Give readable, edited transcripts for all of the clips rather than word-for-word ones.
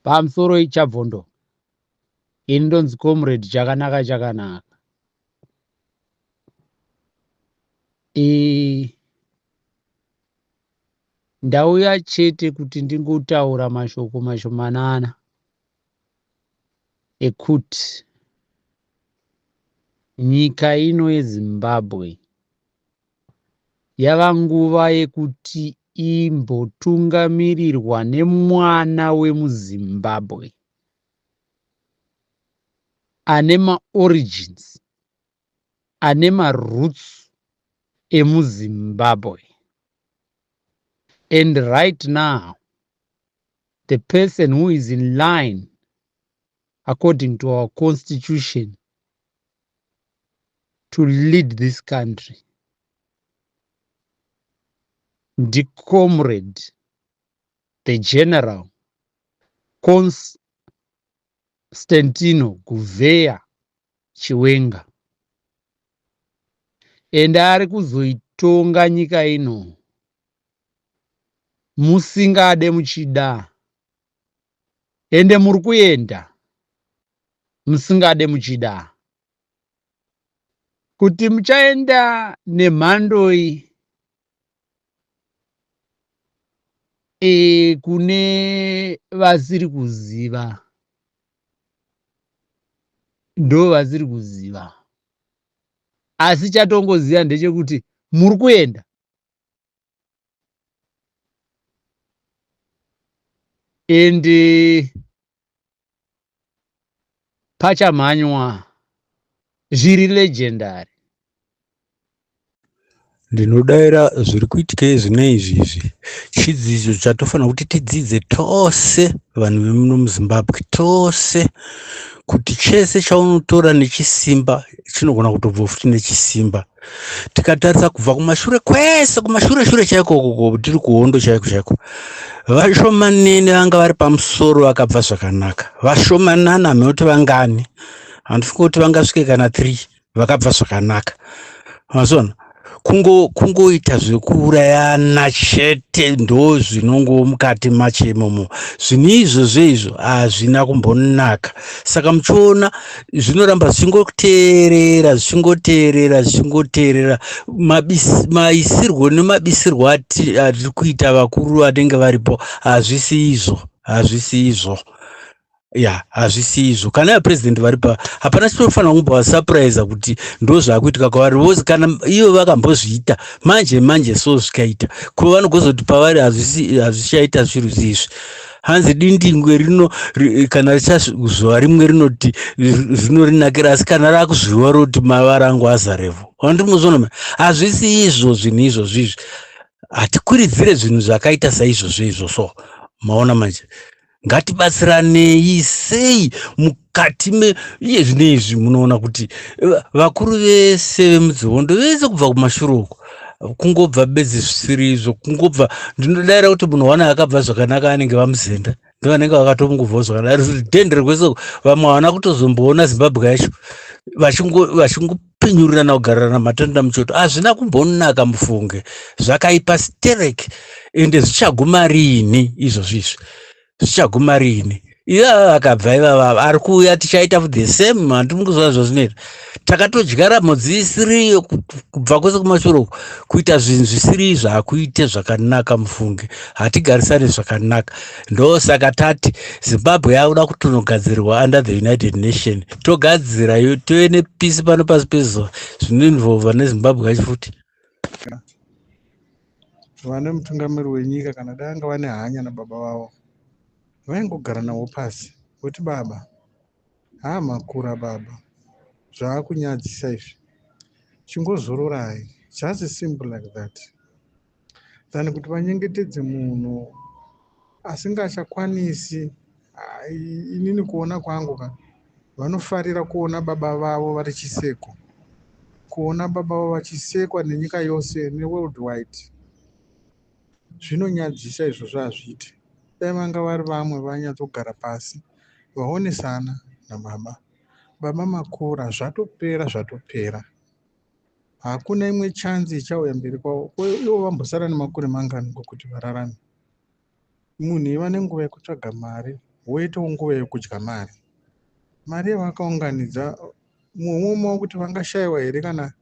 Pamusoro ichabvondo. Ini ndonzi Comrade Chakanaka Chakanaka. E, ndauya chete kuti ndingotaura mashoko mashomanana ekuti nyika ino yeZimbabwe yava nguva yekuti imbotungamirirwa nemwana wemuZimbabwe ane maorigins, ane maroots emuZimbabwe. And right now, the person who is in line according to our constitution to lead this country ndicomrade the General Constantino Guvheya Chiwenga, ende ari kuzoitonga nyika ino musingade muchida, ende muri kuenda musingade muchida. Kuti muchaenda nemhandoi e, kune vasiri kuziva ndo vasiri kuziva, asi chatongoziva ndechekuti muri kuenda ende pachamhanywa zviri legendary. Ndinodaira zviri kuitika zvino izvi izvi chidzidzo chatofanira kuti tidzidze tose vanhu vemuno muZimbabwe tose, kuti chese chaunotora nechisimba chinogona kutobva futi nechisimba. Tikatarisa kubva kumashure kwese, kumashure shure chaiko uko tiri kuhondo chaiko chaiko, vashomanene vanga vari pamusoro vakabva zvakanaka, vashomanana, hameno kuti vangani, handifungi kuti vangasvike kana 3 vakabva zvakanaka. Mazona kungoita zvekuurayana chete ndo zvinongo mukati macho imomo. Zvinhu izvozvo izvo hazvina kumbonaka. Saka muchiona zvinoramba zvichingoteerera, zvichingoteerera, zvichingoteerera maisirwo nemabisirwo atiri kuita vakuru vanenge varipo. Hazvisi izvo, hazvisi izvo, ya, hazvisi izvo. Kana vapurezidendi varipa, hapana chinofanira kumbovasapuraisa kuti ndo zvaakuitika kwavari vose. Kana ivo vakambozviita manje manje, so zvikaita kuva vanogozoti pavari hazvichaita zvinhu izvi. Hanzi dindingwe rino kana richazuva rimwe rinoti zvinorinakira, asi kana rakuzviwa roti mavara angu azarevo. Andimuzvona, hazvisi izvo zvinhu izvozvo izvi. Hatikwiridzire zvinhu zvakaita saizvozvo izvo. So maona manje, ngatibatsiranei sei mukati me iye zvino izvi. Munoona kuti vakuru vese vemudzihondo vese kubva kumashure uko kungobva bedzi zvisiri izvo kungobva. Ndinodaira kuti munhu wana akabva zvakanaka anenge vaMuzenda, ndovanenge vakatomungobvawo zvakanaka. Dhende rwese vamwe havana kutozomboona Zimbabwe yacho, vachingopinyurirana kugarira matanda muchoto. Hazvina kumbonaka mufunge, zvakaipa sterek. Ende zvichaguma riini izvozvo izvi? Zvichaguma riini? Ivava vakabva, ivava ari kuuya, tichaita the same. Handimukuzva zvazvinoita. Takatodyara mhodzi isiriyo kubva kwese kumashure uku, kuita zvinhu zvisiri zvakuite zvakanaka mufunge. Hatigarisane zvakanaka. Ndosaka tati Zimbabwe yakuda kutonogadzirwa under the United Nation. Togadzira tove nepeace pano pasi pezuva. Zvinoinvolva neZimbabwe yacho futi. Vane mutungamiri wenyika, kana dai anga vane hanya nababa vavo, vaingogara navo pasi voti, "Baba, haa, makura baba, zvaakunyadzisa izvi, chingozororai." Just simple like that, than kuti vanyengetedze munhu asingachakwanisi. Inini kuona kwangu ka, vanofarira kuona baba vavo vari chiseko, kuona baba vavo vachisekwa nenyika yose, neworld wide. Zvinonyadzisa izvozvo, hazviiti. Dai vanga vari vamwe vanyatsogara pasi vaonesana nababa, "Baba, makura, zvatopera, zvatopera, hakuna imwe chance ichauya mberi kwavo." Ivo vambosara nemakore mangani kuti vararame? Munhu iva nenguva yekutsvaga mari. Woitawo nguva yekudya mari. Mari yavakaunganidza mumwe wekuti vangashayiwa here kana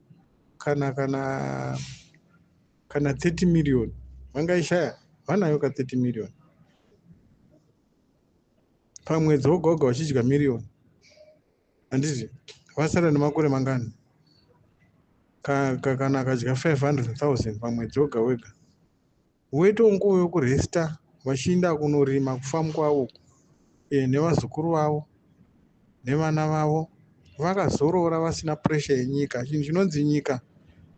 30 million vangaishaya? Vanayo ka 30 million pamwedzi woga woga vachidya miriyoni, handiti? Vasara nemakore mangani? Kana akadya 500 000 pamwedzi woga wega, woitawo nguva yokuresta vachienda kunorima kufamu kwavo nevazukuru vavo nevana vavo, vakazorora vasina puresha yenyika. Chinhu chinonzi nyika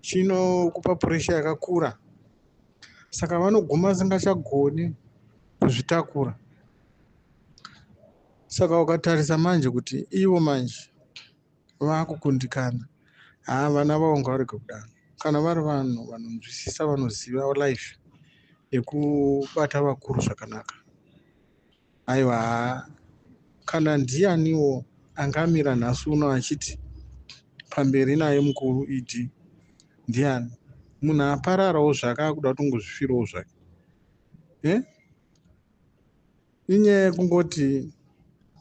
chinokupa puresha yakakura, saka vanoguma vasingachagoni kuzvitakura. Saka ukatarisa manje kuti ivo manje vakukundikana, haa, vana vavo ngavarege kudaro. Kana vari vanhu vanonzwisisa, vanoziva life yekubata vakuru zvakanaka, aiwa, haa, kana ndianiwo angamira nhasi uno achiti pamberi naye mukuru ED? Ndiani munhu apararawo zvake akuda kutongozvifirawo zvake? Inyaya yekungoti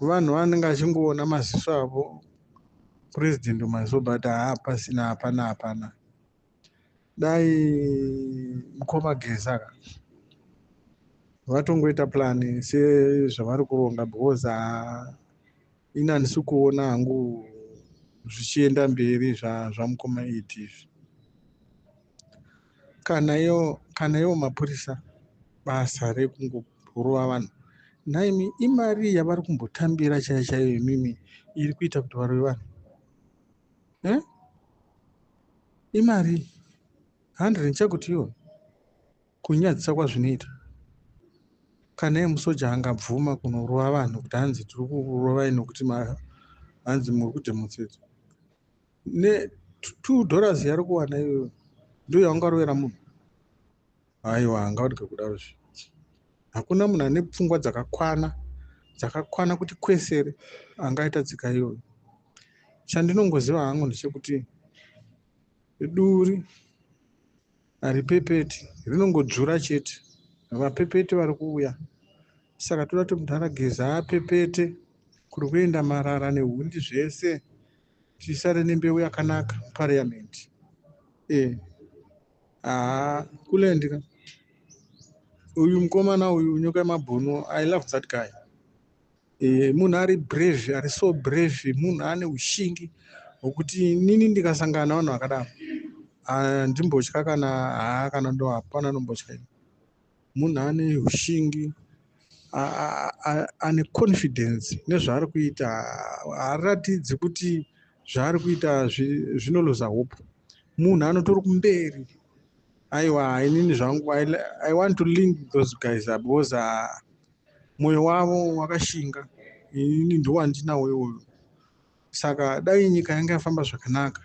vanhu vanenge achingoona maziso avo purezidendi maziso, but haa, pasina, hapana, hapana. Dai mukoma Geza ka vatongoita plan sezvavari kuronga, because haa, ini handisi kuona hangu zvichienda mberi zvamukoma ED izvi. Kana iwo mapurisa, basa rekungorova vanhu nhaimi, imari yavari kumbotambira chaiyo chaiyo imimi iri kuita kuti varove vanhu, eh? Imari 100 chakuti iwo kunyadzisa kwazvinoita. Kana iye musoja angabvuma kunorova vanhu kuti hanzi tiri kurovai nokuti hanzi muri kudemonstrate, ne $2 yari kuwana iyoyo ndo yaungarovera munhu? Aiwa, hangawadye kudaro zve. Hakuna munhu ane pfungwa dzakakwana dzakakwana kuti kwesere angaita tsika iyoyo. Chandinongoziva hangu ndechekuti duri haripepeti, rinongodzvura chete. Vapepeti vari kuuya, saka toda kuti munhu arageza apepete kuri kuenda marara nehundi zvese, tisare nembeu yakanaka muparliament. Haa, kulendika uyu mukomana uyu, nyoka yemabhunu, I love that guy. Munhu ari brave, ari so brave, munhu ane ushingi hwekuti inini ndikasangana navanhu vakadaro handimbotya kana, haa, kana ndo hapana nombotya ini. Munhu ane ushingi, ane confidence nezvaari kuita, haaratidzi kuti zvaari kuita zvinoluza hope. Munhu anotori kumberi. Aiwa, inini zvangu I want to link those guys up because mwoyo wavo wakashinga, inini ndowandinawo iwoyo. Saka dai nyika yanga yafamba zvakanaka.